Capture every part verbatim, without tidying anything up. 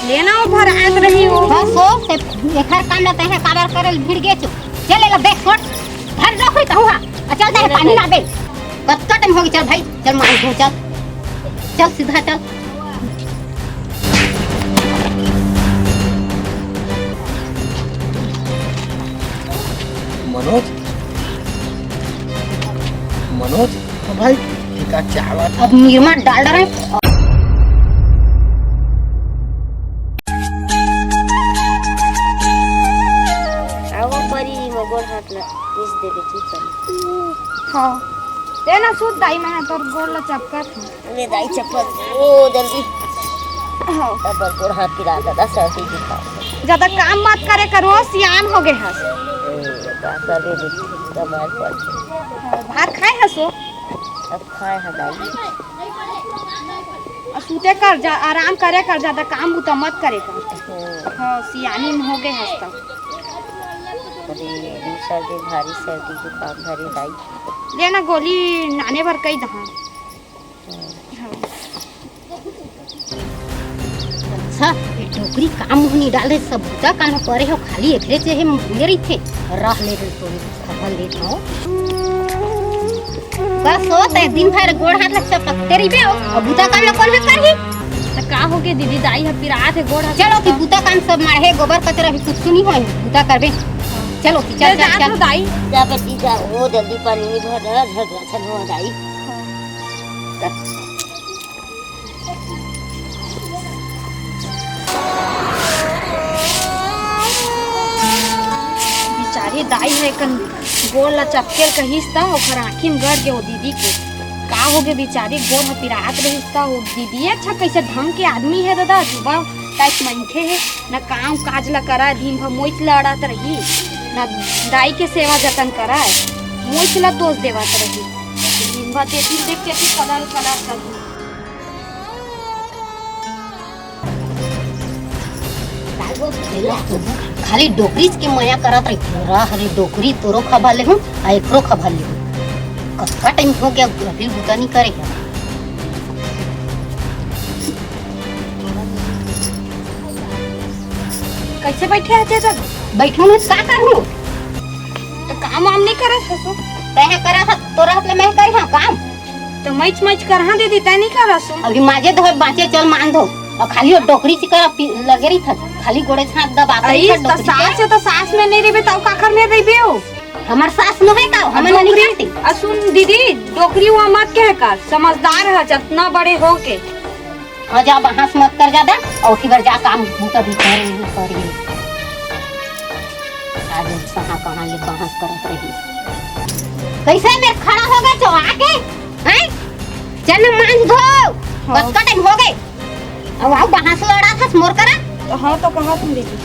लेना ओ भरात रही हो। बस हो, ते एखर काम ल तैं ह काबर करे ल भिड़ गेच। चल, एला बैग छोड़। धर रखो तहूँ हा। आ चल, तैं ह पानी लाबे। कतका टाइम होगे, चल भाई, चल मांज धो, चल। चल, सीधा चल। मनोज, मनोज, हाँ भाई, टीका चावत। अब निरमा डाल रहे हैं। आओ बरी, मोर गोड़ हाथ ला मिस देबे, चुप कर। हाँ। ए ना सूत दाई, मैं तोर गोड़ ला चपकत हूँ। ले दाई चप्पल, ओ जल्दी। हाँ। अब गोड़ हाथ पिरा दादा, सर्दी जुकाम। ज्यादा काम मत करे करो, सियान हो गए हस। ए, का करबे दीदी, कमाए पड़। हाँ, भात खाए हसो? अब खाए ह दाई। आ, सूते कर जा, आराम करे कर, ज्यादा काम बुता मत करे कर। हम्म। हाँ, सियानी में हो गए हस त। अरे, सर्दी, भारी सर्दी जुकाम धरे दाई। ले ना गोली नाने भर कही दहा। अच्छा, ये डोकरी काम मुंह नहीं डाल रहे, सब बुता काम परे हो, खाली एकरे से हे मुंह रहिथे। रह ले रे तोरी खबर ले तो। बस हो, तैं दिन भर गोड़ हाथ लग चपकते रहिबे हो, अब बुता काम ल कोन ह करही? त का हो गे दीदी, दाई ह पिरात हे गोड़ हाथ। चलो कि बुता काम सब माढ़े, गोबर कचरा भी कुछ नहीं होए, बुता करबे। चलो कि चल, ले चल, जात चल। हो दाई। जा बेटी जा, ओ जल्दी पानी में भर, झगड़ा छन हो दाई। बिचारी दाई ह एकन गोड़ ला चपकेल कहिस त ओखर आँखी में गड़ गे ओ दीदी के। का होगे बिचारी, गोड़ ह पिरात रहिस त ओ दीदी अच्छा कैसे ढंग के आदमी हे दादा, जुबा टाइप मनखे हे, न काम काज ला करय, दिन भर मोइच लड़त रही, न दाई के सेवा जतन करय, मोइच ला दोष देवत रही। दिन भर तेती देख तेती कलर कलर कर। खाली डोकरीच के मया करत रहिथे। रह रे डोकरी, तोरो खबर लेहूं, आ एकरो खबर लेहूं। कतका टाइम हो गया, अभी बुता नहीं करे हे। कैसे बैठे हस तब? बैठूं नहीं त का करूं? त काम वाम नहीं करत हस? तैं ह करत हस, तोर रहत ले मैं करी हंव काम? त मैच मैच करहा दीदी, तैं नहीं करस? अभी माजे धोए बाँचे, चल मांज धो। अउ खाली ओ डोकरी च कर पी-, लगे रहिथस, खाली गोड़े हाथ दबात अई, रहिथस त डोकरी सास के। हे त सास में नहीं रहिबे, त अउ काखर में रहिबे ओ? हमर सास नोहे का, हमन डोकरी, नहीं करती। अ सुन दीदी, डोकरी हुआ मत कहे कर, समझदार हे, जतना बड़े हो के। हाँ, जा बहस मत कर ज्यादा, अउ उठी बर जा, काम बूता भी करे ही करी। आज कहाँ कहाँ ले बहस करत रही। कैसे मेर खड़ा हो गए चौरा के? हैं? चल ना मांज धो। हाँ। कतका टाइम हो गए? अब आओ बहस लड़ा था मोर करा। हाँ, तो कहा तुम दीदी।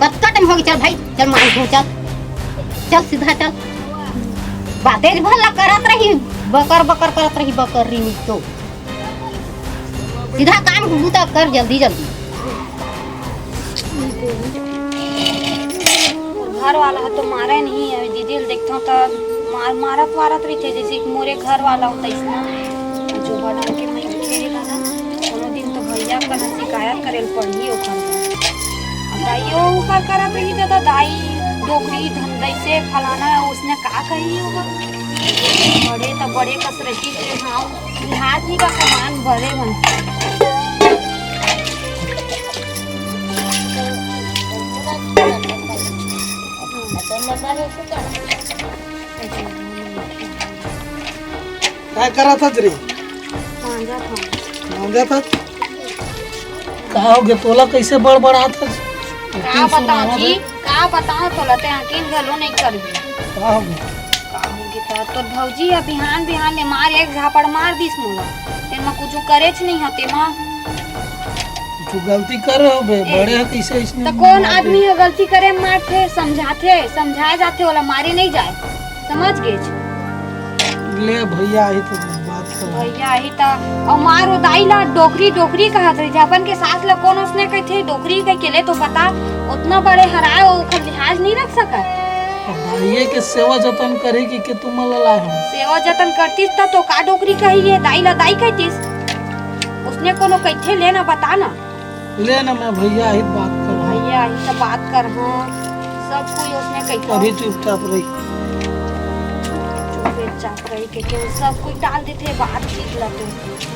कतका टाइम हो गए? चल भाई, चल मांज धो, चल। चल सीधा चल। बातें भला करत रही, बकर बकर करत रही, बकर रही तो। सीधा काम बूता कर जल्दी जल्दी। घर वाला ह तो मारे नहीं हे, दीदी ल देखथव त मार, मारत वारत रहिथे, जैसे कि मोरे घर वाला हो तैसना। जो बड़ा के मैं खेले ला ना, कोनो दिन तो भैया कना शिकायत करे ल पड़ही ओकर। अब दाइयो ओकर करत रही दादा, दाई डोकरी धन जैसे फलाना उसने का कही होगा। बड़े त बड़े कस रही के हाँ। हाथ नहीं बा सामान भरे मन। काय करत हस रे? मांजत हंव। मांजत हस? का हो गे तोला, कैसे बड़बड़ात हस? का बताओ जी, का बताओ तोला, ते यकीन घलो नहीं करबे। का हो गे? का हो गे त तोर भौजी ह बिहान बिहान ले मार एक झापड़ मार दिस मोला। तेन म कुछु करेच नहीं ह तेमा। कुछु गलती करे होबे, ए, बड़े ह कइसे अइसने त कोन मारथे? आदमी ह गलती करे म मारथे, समझाथे, समझाए जाथे, ओला मारे नहीं जाए। समझ गेच? ले भैया आही त बात कर। भैया आही त, अउ मार ओ दाई ला डोकरी, डोकरी कहत रही, अपन के सास ला कोन उसने कहिथे, डोकरी कह के ले तो बता, ओतना बड़े हराए, ओकर लिहाज नहीं रख सकत। अब दाइये के सेवा जतन करे के, के तुमन ला लाए हन। सेवा जतन करतिस त तो का डोकरी कही हे, दाई ला दाई कहतिस। उसने कोनो कहिथे ले ना बता ना। ले ना, मैं भैया ही बात कर रहा हूँ। भैया ही तो बात कर, हाँ। सब कोई उसने कही अभी चुपचाप रही। चुपचाप रही के, के सब कोई टाल देते बातचीत ला तो।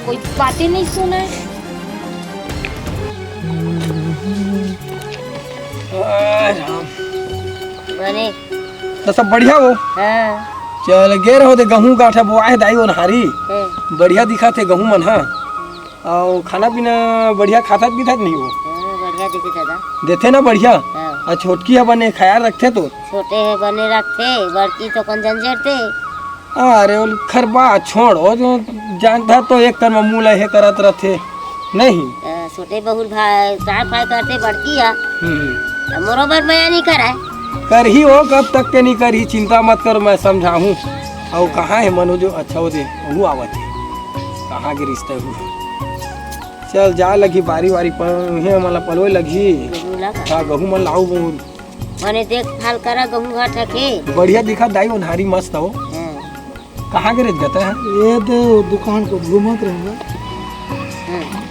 कोई बातें नहीं सुने। बने। तो सब बढ़िया हो? हाँ। चल, गे रहो दे गहूं गांठा बोआए दाई ओनहारी। हाँ। बढ़िया दिखा थे गहूं मन, हाँ। अउ खाना पीना बढ़िया खाथत पीथत नहीं हो? हाँ, बढ़िया देथे दादा। देथे ना बढ़िया? हाँ। अउ छोटकी ह बने ख्याल रखथे तो? छोटे ह बने रखथे, बड़की तो कन झंझेरथे। अरे, ओल खरबा छोड़, ओ जो जानता तो एक कर में मुंह लहे करत रथे, नहीं? हाँ, छोटे बहुत भाई, तार फाय करथे बड़की ह। हम्म। अब मोरो बर मया नहीं कराय। करही ओ, कब तक के नहीं करही, चिंता मत कर, मैं समझाहूँ। अउ कहाँ हे मनोज? अच्छा, ओ दे, वो आवत हे। कहाँ के रिश्ता हे वो? चल, जा लगी बारी वारी पर, हे मला पलोय लगी। गहूं ला का? हाँ, गहूं मन लाऊ बहुत। मने देखभाल करा गहूं घाटा के। बढ़िया दिखा दाई, ओनहारी मस्त हो। हाँ। कहाँ के रेत गता है? ये तो दुकान को घूमत रहूंगा। हाँ।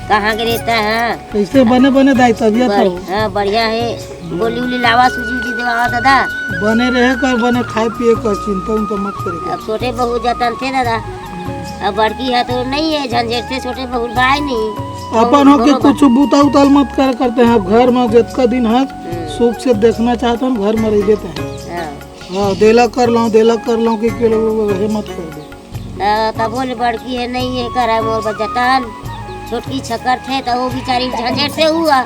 कहाँ के रेता है? कैसे बने बने दाई तबियत बड़-, हो? हाँ, बढ़िया है। गोली उली लावा, सूजी उजी देवा दादा। बने रहे कर, बने खाए पिए कर, चिंता उंता मत करे कर। अब छोटे बहू जतन थे दादा, अब बड़की है तो नहीं है झंझट से, छोटे बहू भाई नहीं। अपन हो के बरोबर। कुछ बूता उताल मत कर करते हैं। अब घर में जितका दिन है हम्म। सुख से देखना चाहते हैं, घर में रह देते हैं। हाँ। हाँ, देला कर लो, देला कर लो कि के लोग रहे मत कर दे। त-, तभो ले बड़की हे, नहीं हे करे मोर बर जतन। छोटकी छकर थे, त वो बिचारी झंझट से हुआ।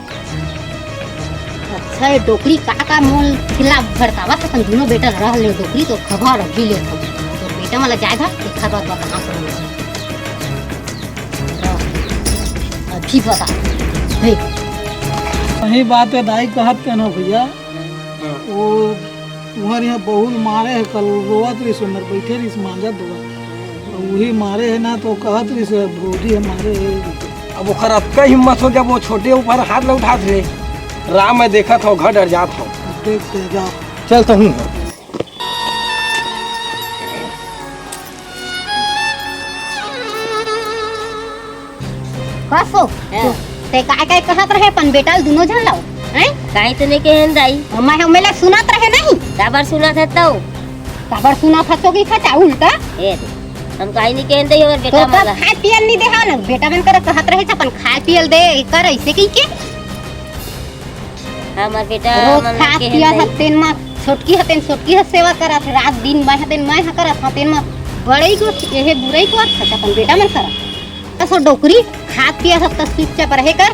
अच्छा, ये डोकरी का का मोल खिला भड़कावत, अपन दुनों बेटा रह ले डोकरी, तो खबर अभी ले हम। तो बेटा वाला जाए घर, देखा बात बता, हाँ, करो। अभी बता। हे। सही बात है, दाई कहत के ना भैया। हाँ। वो तुम्हारे यहाँ बहू ल मारे हे, कल रोवत रहिस, अंदर बैठे रहिस, मांजत धोवत। अब वही मारे हे ना, तो कहत रहिस, "भौजी ह मारे हे।" अब ओकर अतका हिम्मत हो गया, वो छोटे ऊपर हाथ ल उठात रहे। राम, मैं देखत हूँ, घर डर जात हूँ। देख के जा। चल तो हूँ। कसो? हाँ। ते काय काय कहत रहे अपन बेटा ल दुनो झन लाओ, हैं? काहे तो नहीं कहे न दाई। मैं, मेला सुनत रहे नहीं। काबर सुनत है तो? काबर सुनत है तो की खचा उल्टा? ए, हम काहे नहीं कहे न दाई, हमर तो बेटा तब मांगा। खाए पियल नहीं दे हा न, बेटा मन कर कहत रहे अपन खाए पियल दे, कर ऐसे की के? हमर बेटा रोज मन खात के पिया है। हतेन मा, छोटकी हतेन, छोटकी ह सेवा करत हे, रात दिन मैं हतेन, मैं ह करत हतेन मा, बड़ई को एहे बुरई को अच्छा अपन बेटा मन करत। तसो डोकरी खात पिया सब तस चुपचाप रहे कर,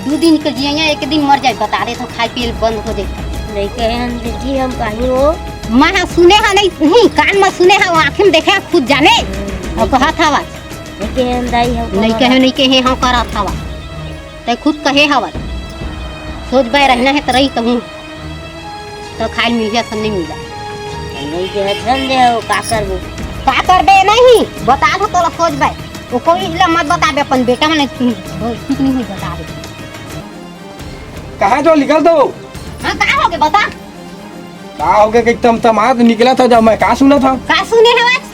दू दिन के जिया, एक दिन मर जाए, बता दे तो खाए पिए बंद हो जाए। नहीं कहे हम जी, हम कहीं हो। मैं हा सुने हा नहीं, नहीं, कान में सुने हा, आँखें में देखे हा, खुद जाने। और कहा था आवाज। नहीं कहे हम दाई, हम नहीं कहा कहे, था। नहीं कहे, हम करा था आवाज। तै खुद कहे हवत, सोच बाय रहना है त रही कहूँ, त खाए ल मिलही असन नहीं मिला। नहीं के है, धन दे हो, का करबो? का करबे नहीं, बता दो तोला सोच बाय। वो कोई ला मत बताबे, अपन बेटा मने ठीक नहीं हुई बताबे। कहाँ जो निकल दो? हाँ, का हो गए बता? का हो गए कि तमतमात निकला था जब मैं का सुना था? का सुने हवस?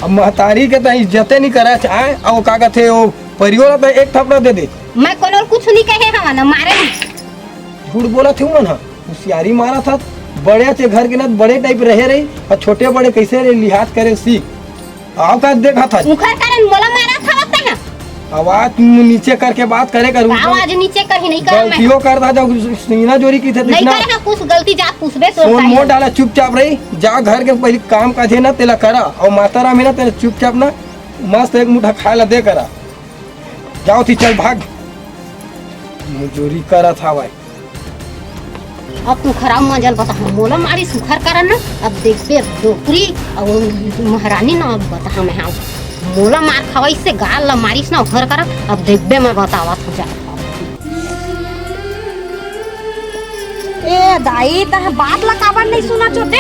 अब महतारी के त इज्जते नहीं करा चाहे, और का कहते वो परिवार त एक थपड़ा दे दे। मैं कोनो ल कुछ नहीं कहे हवा ना, मारे नहीं। झूठ बोला थे मन हा, होशियारी मारा था। बड़े चे घर के ना बड़े टाइप रहे रही, और छोटे बड़े कैसे रहे लिहाज करे सीख। आओ का देखा था। उखर कारण मोला मारा था तैं हा। आवाज नीचे करके बात करे करू। आवाज नीचे करही नहीं कर मैं। गलतियों करता जब सीना जोरी की थे नहीं दिखना। करे हा कुछ गलती जा पूछबे तो सोन सही। मोट डाला चुपचाप रही, जा घर के पहले काम काज हे ना तेला करा, और माता राम हे ना तेला चुपचाप ना मस्त एक मुठा खाए ला दे करा। जाओ थी, चल भाग। मजूरी करत हवय। अब तू खराब मजल बता, मोला मारी सुखर करन ना, अब देखबे अब डोकरी अउ महारानी ना, अब बता मैं हाँ। मोला मार खवाई से गाल ला मारिस ना उखर करन, अब देखबे मैं बतावत हूँ जा। ए दाई, तह बात ला काबर नहीं सुना चोते?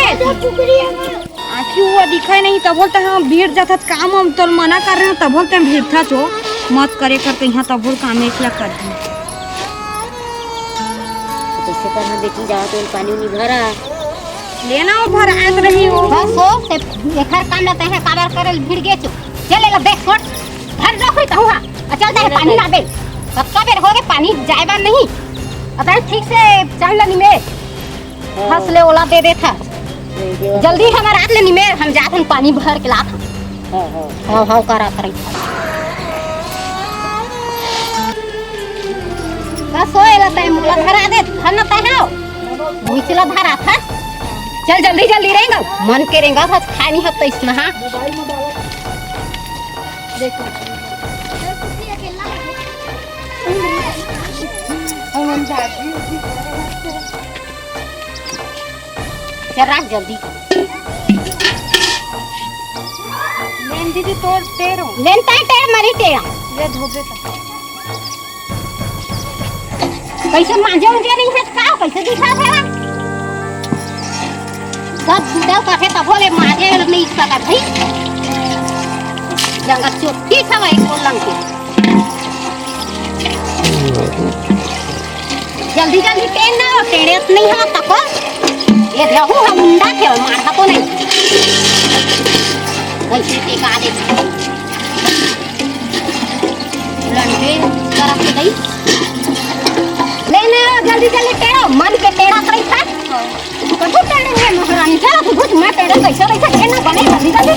आखिर वो दिखे नहीं, तब बोलते हाँ, भीड़ जाथत काम हम तोल मना कर रहे हैं, तब बोलते हैं भीड़ था चो, मत करे करते यहाँ, तब बोल काम एकला कर दी। कैसे करना बेटी, जाओ तो पानी उनी भरा। लेना वो भर आत रही हो। बस हो, ते एखर काम ना तहे काबर करल भीड़ गे चो। चल ले ला बैग छोड़। घर रख रही कहूँ हाँ। आ चल दे पानी ला बे। कतका बेर होगे पानी जाए बर नहीं? अब ठीक से चढ़ ल निमेर। हाँ। हंस ले ओला दे देथा। दे देवा। जल्दी हमर आत ले निमेर, हम जात हन पानी भर के लात हन। हाँ, हाँ। हाँ, हाँ, करा, करा। बस हो एला तय मोला धरा दे, धर न तय हाव। भुइचला धरा था। चल जल्दी, जल्दी रेंगा। मन के रेंगा था, खाए नहीं हत तो इसना, हाँ। चल राख जल्दी। लेन दीदी तोर टेरो। लेन ताय टेर मरी टेरा। ले धोबे त। कैसे मांजे उंजे नहीं है का? कैसे दिखा था? सब बुढ़ा का है तब बोले मांजे नहीं इसका का भाई। जंगल चोटी था भाई बोल लंग के। जल्दी जल्दी टेन ना, टेड़े नहीं हम तको। ये रहू हम उंडा थे, मारता तो नहीं। वैसे टिका दे। लंडे तरफ से गई। ले ना, जल्दी जल्दी टेड़ो, मन के टेड़ा तरफ था। कभू टेड़े नहीं महारानी, चलो तू भूत मैं टेड़े कैसे कैसे टेड़ना बने जल्दी जल्दी।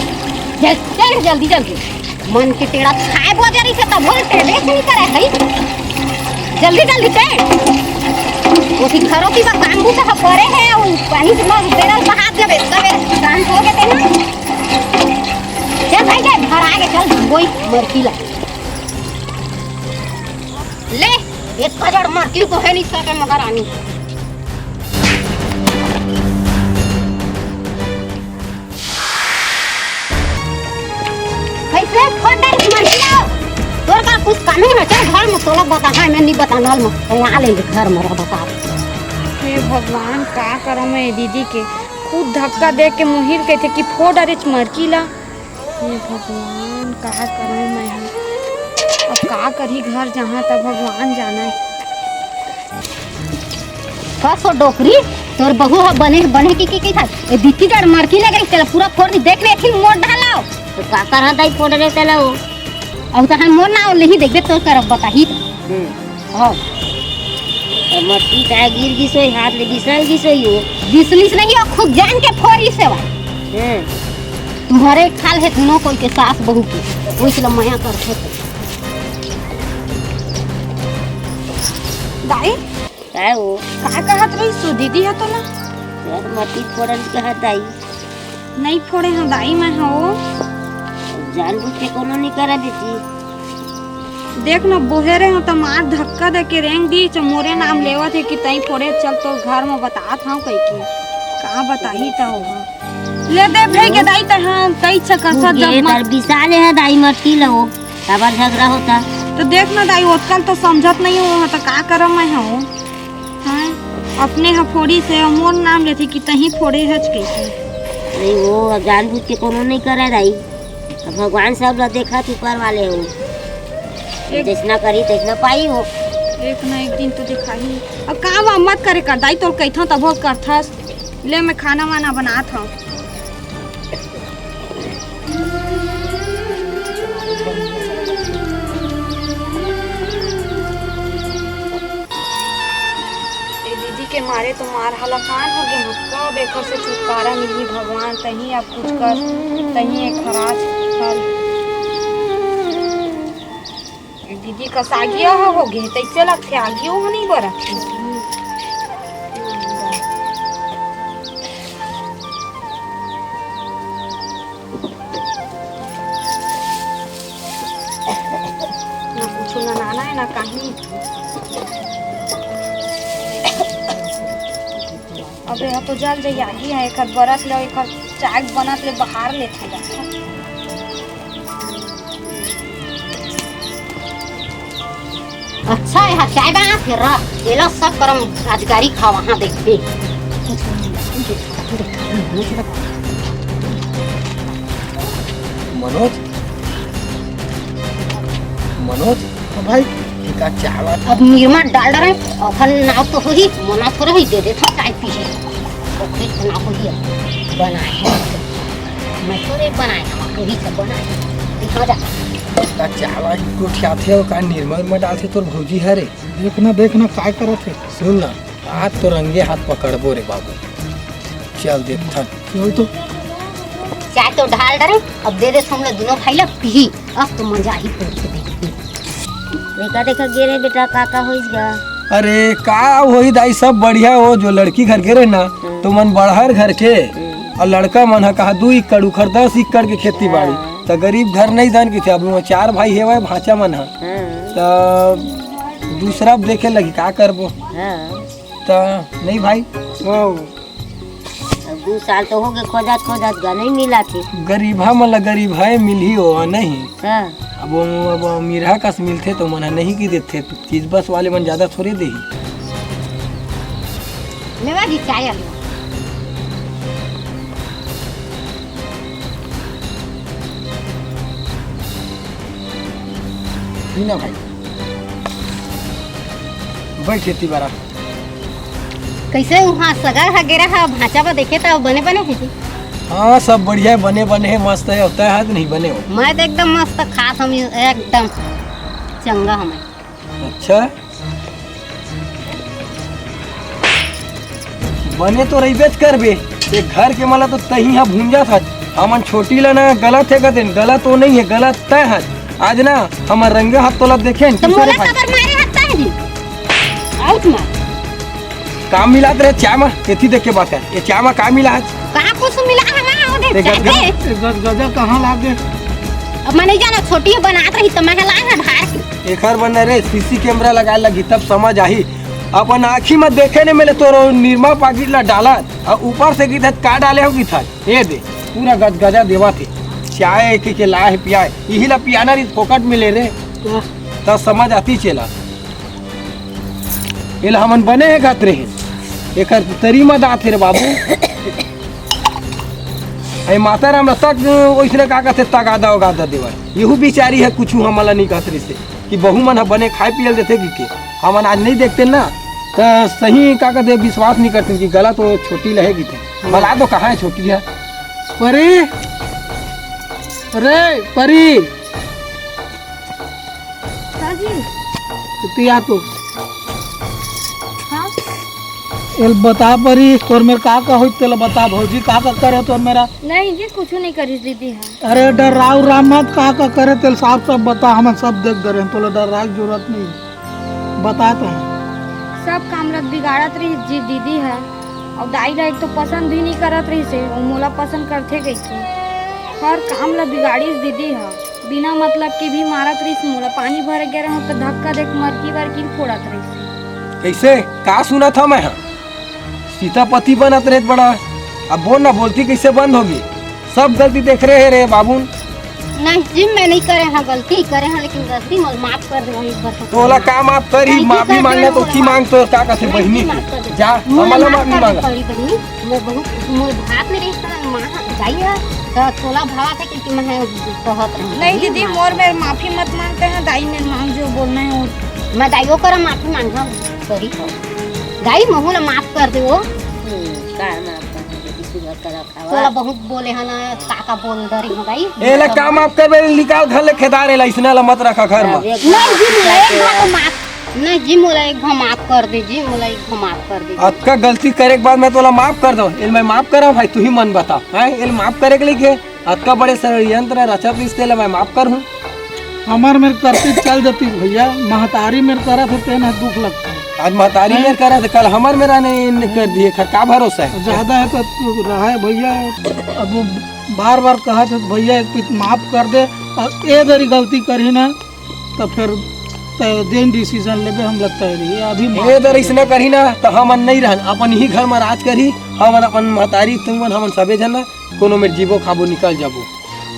जल-, टेड़ जल्दी जल्दी। मन के टेड़ा खाए बोजरी से तब बोल टेड़े से नहीं करे है। जल्दी जल्दी टेड़। वो भी घरों की बस काम भी तो करे है, वो पानी से मग बेरल बहात जब इतना बेर काम हो गए थे ना। चल भाई, चल, घर आ गए, चल, वही मरकीला। ले, एक हजार मरकी तो है नहीं सके मगर आनी। कैसे फोन डाल के मर गया? तोर का कुछ कानून है, चल घर में तोला बता, हाँ, मैं नहीं बता, नल में, यहाँ ले ले घर में रह बता। हे भगवान, का करम मैं दीदी के? खुद धक्का दे के मोहिल कहते कि फोड़ डारे मरकी ला। हे भगवान, का करम मैं हा? अब का करही घर जहाँ तब भगवान जाना है। बस ओ डोकरी, तोर बहू ह बने, बने की, की, की था? ए बिक्की जड़ मरकी लगे, तेला पूरा फोड़ दी, देख ले, एथिन मोर ढालाओ। तो का करहा दाई फोड़ रे तेला हो? अब तो हम मोर ना लेही, देखबे तोर करब बताही। हम्म। हाँ। तो मरकी का गिर गिस होई, हाथ ले बिसल गिस होई हो। बिसलिस नहीं हो, खुद जान के फोड़ी से बा। हम्म। तुम्हारे खाल है दोनों कोई के सास बहू के, वो इसलिए मया करथे। दाई, काय हो? का कहत रहिस ओ दीदी ह तोला? यार, मती फोड़न कहत दाई। नइ फोड़े हंव दाई मैं ह ओ। जानबूझ के कोनो नइ करय बेटी। देख न, बोहे रहे हंव त मार धक्का दे के रेंग दिस, मोरे नाम लेवत हे कि तंई फोड़े, चल तोर घर म बतात हंव कहिके। का बताही त ओहा। ले दे फेंक के दाई, त हम कई छकस तू जब के मत तर बिसा ले ह दाई मट्टी ल ओ। काबर झगड़ा होता? त देख न दाई, ओतका ल तो समझत नइ हो, त का करंव मैं ह ओ? हाँ, अपने ह फोड़िस हे, मोर नाम लेथे कि तहीं फोड़े हच कहिके। नहीं, वो जानबूझ के कोनो नइ करय दाई। अब भगवान सब ल देखत ऊपर वाले हो। एक जइसना करही, तइसना पाही हो। एक न एक दिन तो देखाही। अब काम वाम मत करे कर दाई, तोर कहिथंव तभो करथस। ले, मैं खाना वाना बनात हंव। ए दीदी के मारे तो मार हलाकान हो गे हंव। कब एकर से छुटकारा मिलही भगवान, तहीं अब कुछ कर, तहीं एक हराज हल। ए दीदी कस आगिया हो, हो गे, तइसे लगथे आगियो हो नइ बरत हे। ना कुछो ना नाना हे, ना काहीं। अब एहा तो जल जई आगी हे, एकर बरत ले, एकर चाय बनत ले बहार लेथे। अच्छा, एहा चाय बनात हे रा, एला सब करम राजगारी खावा, हाँ, देखबे। मनोज, मनोज, हाँ भाई, ठीक है, चाय वाय। अब निरमा डाल रहे, अपन नाव तो होही, मना थोड़ा ही दे देता, चाय पी ले। ओकरे से ना होही, बनाए हैं। मैं थोड़े बनाए, हम वही सब बनाए। दिखा जा। का चाला ही गोठियाथे अउ का निरमा उरमा डालथे तोर भौजी हरे। देखना, देखना, काय करत हे। सुन ना, आज तो रंगे हाथ पकड़बो रे बाबू। चल देखथन। चल तो। चाय तो ढाल डरे, अब दे दे हम लोग दोनों भाई ला पी। अब तो मजा ही पड़ के देखी। देखा, देखा, गे रे बेटा, का का होइस गा? अरे, का होही दाई, सब बढ़िया हो। जो लड़की घर के रहे ना, हम्म। तो मन बड़हर घर के, हम्म। अउ लड़का मन ह कहा दू एकड़, उखर दस एकड़ के खेती बाड़ी। हाँ। त गरीब घर नहीं जान के थे, अब वो चार भाई हेवय, भांचा मन ह। हाँ। त दूसरा देखे लगी, का करबो? हाँ। त नहीं भाई। हाँ। अब दू साल तो हो गए खोजत खोजत गा, नहीं मिला थे। गरीबहा मन ला गरीबहा मिलही हो, नहीं। हाँ। अब वो, अब वो अमीरहा कस मिलथे तो मन ह नहीं की देथे, तो चीज बस वाले मन ज्यादा थोड़े देही। लेवा जी, चाय आ गया। पीना भाई, बैठ खेती बारा। कैसे उहाँ सगा ह गेरा ह भांचा बा देखे त बने बने हे जी? हाँ, सब बढ़िया है, बने बने है, मस्त है। होता है तो नहीं बने हो? मैं तो एकदम मस्त खास हम एकदम चंगा हमें। अच्छा, बने तो रहिबेच करबे। ये घर के मला तो तही हा भूंजा था। हमन छोटी ला ना गलत है कदेन, गलत वो नहीं है, गलत तय है। आज ना हमर रंगे हाथ तोला देखे न, तो दूसरे मोला भाई। खबर मारे हाथ तय जी। आउट मार। काम मिलात रहे चाय मा, एथी देख के बात है। ये चाय मा का मिला है? कहाँ कुछ मिला है ना, वो देख ते गदगद चाय दे। ए, गदगदा कहाँ लागे? अब मैं नहीं जाना, छोटी बनात रही तो मैं लाए है ढार के। एकर बर न रे, सीसी कैमरा लगाए लगी, तब समझ आही। अपन आँखी म देखे ने मिले तोर निरमा पाकिट ला डालत, अउ ऊपर से किथे का डाले हो किथे? ए दे, पूरा गजगजा देवत हे। चाय के, के लाए हे पियाए, इही ला पियाना रही फोकट मिले रे। त समझ आती चेला। एला हमन बने हे कहत रहे। एकर तरी म दात हे रे बाबू। ए माता राम ला तक ओइसने का कथे तगादा उगादा देवय। यहू बिचारी हे कुछु हमन ला नहीं कहत रहिसे। कि बहू मन ह बने खाए पिए ल देथे कि के। हमन आज नहीं देखते ना, त सही का कथे विश्वास नहीं करते कि गलत वो छोटी लहे कि थे। बला तो कहाँ है छोटी है? परी, अरे परी, हाँ जी। इतनी आ तो। हाँ। एल बता परी, तोर मेर का का होई तेला बता भौजी, का का करे तोर मेरा? नहीं जी, कुछ नहीं करिस दीदी है। अरे डर्राव राम मत, का का करे तेल साफ साफ बता, हमन सब देख डरे हैं, तोला डर्राव के जरूरत नहीं है, बता तो है। सब काम ला बिगाड़त रहिस जी दीदी ह, अउ दाई ला एक तो पसंद भी नहीं करत रहिस हे, अउ मोला पसंद करथे कहिके हर काम ला बिगाड़िस दीदी ह। बिना मतलब के भी मारत रहिस मोला, पानी भरे गे रहूं त धक्का देके मरकी वरकी फोड़त रहिस। कैसे? का सुनत हंव मैं ह? सीतापति बनत रहे बड़ा, अब बोल ना, बोलती कैसे बंद होगी? सब गलती देख रहे हैं रे बाबू। नहीं जी, मैं नहीं करे हाँ गलती, करे हाँ, लेकिन गलती मोला माफ कर दे, वही बस। तोला का माफ करी? नहीं जी, माफी कर मांगना दे तो मोला की माफ। मांग, तो का कथे नहीं बहिनी जी, के? माफ कर दे। जा, मोला हमला माफ माफी कर दे, मांगा। बड़ी बहिनी, मैं बहुत, मोर भात में रही तरह माँ जाइए, तो तोला भावा था कि, कि मैं कहत रही नहीं बहिनी, दीदी, माफ मोर कर। मेर माफी मत मांगते हैं, दाई मेर मांग जो बोलना है वो। मैं दाइयों करा माफी मांगा करी तो। दाई महू ला माफ कर दे वो। हम्म, का माफ कर दे, दीदी, सुबह करा तोला बहुत बोले हन, का का बोल डरे हो भाई। एला का माफ करबे, निकाल घर ले खेदार, एला इसने ला मत रखा घर में। नहीं जी, मोला एक घा तो माफ, नहीं जी, मोला एक घा माफ कर दे जी, मोला एक घा माफ कर दे जी। अतका गलती करे के बाद मैं तोला माफ कर दो, एल मैं माफ करा भाई, तू ही मन बता, हैं? एल माफ करे के लिए के? अतका बड़े षड्यंत्र रचत रिश्ते ला मैं माफ कर हूँ। हमर मेर करती चल जाती भैया, महतारी मेर करत हे तेन ह दुख लगता है। आज महतारी हैं? मेर करत हे, कल हमर मेरा नहीं कर दिए, खर का भरोसा है? ज्यादा है तो तू रहा है भैया, अब वो बार बार कहत है भैया एक पीत माफ कर दे, और ए दरी गलती करही ना तो फिर तय जेन डिसीजन लेबे हम लगता है ये अभी माफ ए दरी कर दे। इसने करही ना तो हमन नहीं रहन, अपन ही घर में राज करही, हमन अपन महतारी तुमन हमन सबे जन ना कोनो मेर जीबो खाबो निकल जाबो।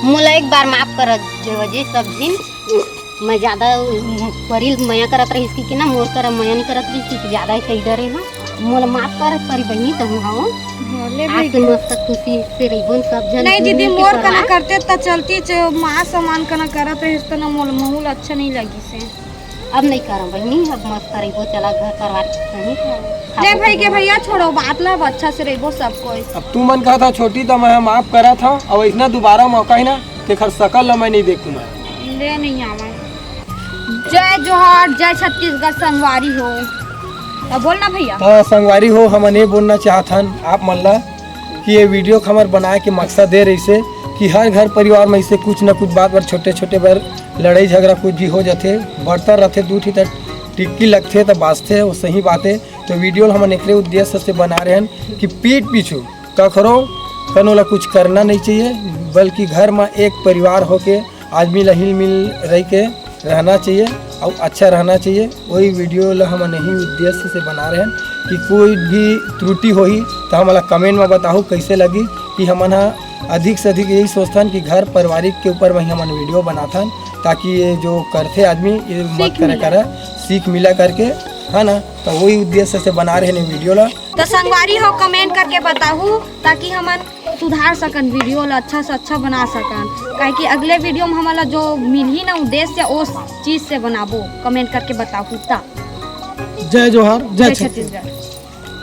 मोला एक बार माफ कर देवा जी सब झिन। मैं ज्यादा परी मया करत रहिस कि, कि ना मोर करा मया नहीं करत रहिस कि, कि ज्यादा ही कही डरे हो। मोला माफ कर परी बहिनी, तहूँ हव। हाँ, ले आज भाई। से मस्त खुशी से रहिबो सब झन नहीं दीदी, मिल के मोर करा। कना करते त चलती च-, माँ समान कना करत रहिस त ना मोला महूल अच्छा नहीं लगिस हे। अब नहीं करम बहिनी, अब मस्त रहिबो, चला घर परिवार के सही। ले भाई के भैया छोड़ो बात ला, अब अच्छा से रहिबो सब कोई। अब तू मन कहत हा छोटी त मैं माफ करत हा, अब ऐसना दोबारा मौका ही ना, तेखर सकल ला मैं नहीं देखूं मैं। दे नहीं आवे। जय जोहार, जय छत्तीसगढ़ संगवारी हो। अब बोलना भैया। हाँ संगवारी हो, हमन ये बोलना चाहत हन आप मन ला कि ये वीडियो हमर बनाए के मकसद ये रहिसे कि हर घर परिवार में ऐसे कुछ न कुछ बात बर, छोटे छोटे बर लड़ाई झगड़ा कुछ भी हो जाथे, बर्तन रथे दू ठी त टिक्की लगथे त बाजथे, वो सही बात है। तो वीडियो ल हमन एकरे उद्देश्य से बना रहे हैं कि पीठ पीछू कखरो कनो ला कुछ करना नहीं चाहिए, बल्कि घर में एक परिवार होके आदमी ला हिल मिल रह के रहना चाहिए और अच्छा रहना चाहिए। वही वीडियो ला हमन यही उद्देश्य से बना रहे हैं कि कोई भी त्रुटि होही तो हमला कमेंट में बताहू कैसे लगी। कि हमन हा अधिक से अधिक यही सोचथन कि घर पारिवारिक के ऊपर में ही हमन वीडियो बनाथन, ताकि ये जो करथे आदमी ये मत सीख करे मिला। करे, सीख मिला करके, है ना। तो वही उद्देश्य से बना रहे हैं वीडियो ला। तो संगवारी हो, कमेंट करके बताहू ताकि हमन सुधार सकन, वीडियो ला अच्छा से अच्छा बना सकन, काहे कि अगले वीडियो में हमला जो मिलही ना उद्देश्य, उस चीज से बनाबो। कमेंट करके बताहू ता। जय जोहार, जय जय छत्तीसगढ़। छत्तीसगढ़।